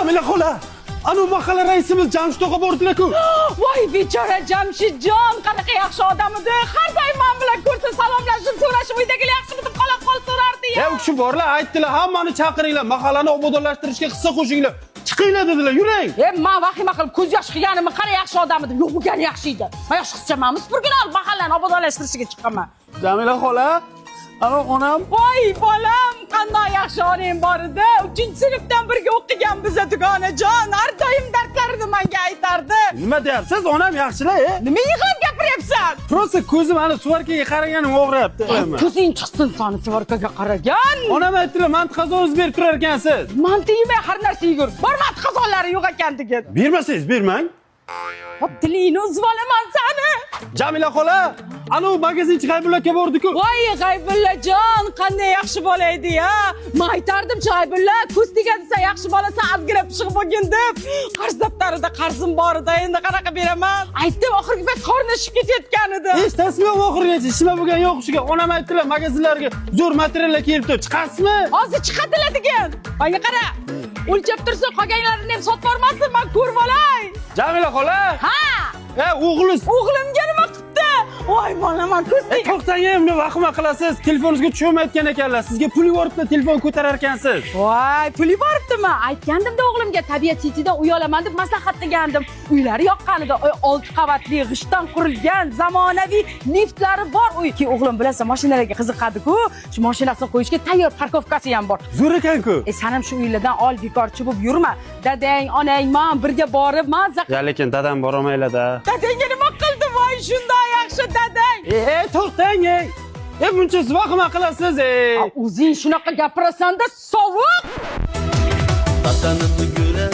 Jamila xola, anu mahalla raisimiz Jamshid og'a bordilar-ku. Voy bechora Jamshidjon, qanaqa yaxshi odam edi. Har doim men bilan ko'rsa salomlashib, so'rashib, uydagilar yaxshimi deb qolib qol so'rardi ya. Ya u kishi borlar, aytdilar, hammani chaqiringlar, mahallani obodonlashtirishga hissa qo'shinglar. Chiqinglar dedilar, yuring. E, man vahima qilib ko'z yosh qilganimni qara, yaxshi odam edi. Yo'q bo'lgani yaxshi edi. Men yosh qizchamanmi, supurgini olib mahallani obodonlashtirishga chiqqanman. Jamila xola, anu onam. Voy bolam, qanday yaxshi onang bor edi. 3-sinfdan birga o'qigan biza dugonajon. Har doim dardlarini menga aytardi. Nima deyapsiz? Onam yaxshilar, e? Nima yig'lab gapiryapsan? Просто ko'zim ana сварка ga qaraganim og'riyapti. Ko'zing chiqsin sani сварка ga qaragan. Onam aytdilar, manti qozongizni berib turar ekansiz. Manti yemay har narsa yegur. Bor, manti qozonlari yo'q ekan degan. Bermasangiz bermang. Hop, tilingni uzib olaman sani. Jamila xola, anu magazinchi G'aybulla aka bordi-ku. Voy G'aybullajon, qanday yaxshi bola edi ya. Men aytardim, G'aybulla, ko'z tegadi, sen yaxshi bolasan, ozgina pishiq bo'lgin deb. Qarz daftarida qarzim bor edi, endi qanaqa beraman? Aytdim, oxirgi payt qorni shishib ketayotgan edi. Hech tasmi yo'q oxirigacha, hech nima bo'lgan yo'q shuga. Onam aytdilar, magazinlarga zo'r materiallar kelibdi. Chiqasizmi? Hozir chiqadilar degan. Menga qara. O'lchab tursin, qolganlarini ham sotib yubormasin, men ko'rib olay. Jamila xola, Ha! e, o'g'liz. O'g'limga nima qilibdi? Voy bolam, ko'z E, tegadi. to'xtang, endi vahima qilasiz. Telefoningizga tushmayotgan ekanlar. Sizga pul yuboribdi, telefon ko'tarar ekansiz. Voy, pul yuboribdimi? Aytgandimda o'g'limga Tabiat Citydan uy olaman deb maslahat qilgandim. Uylari yoqqanida, oy, 6 qavatli g'ishtdan qurilgan zamonaviy liftlari bor uy. Ki o'g'lim bilasan, mashinalarga qiziqadi-ku. Shu mashinasini qo'yishga tayyor парковка si ham bor. Zo'r ekan-ku. E, san ham shu uylardan ol, bekorchi bo'lib yurma. Dadang, onang, man birga borib maza. Ya lekin dadam borolmaylar-da. Dadangga nima qildi? Voy, shunday yaxshi dadang. E, e, to'xtang, ey. E, buncha vahima qilasiz, ey. O'zing shunaqa gapirasan-da, sovuq. Vatanimni guli.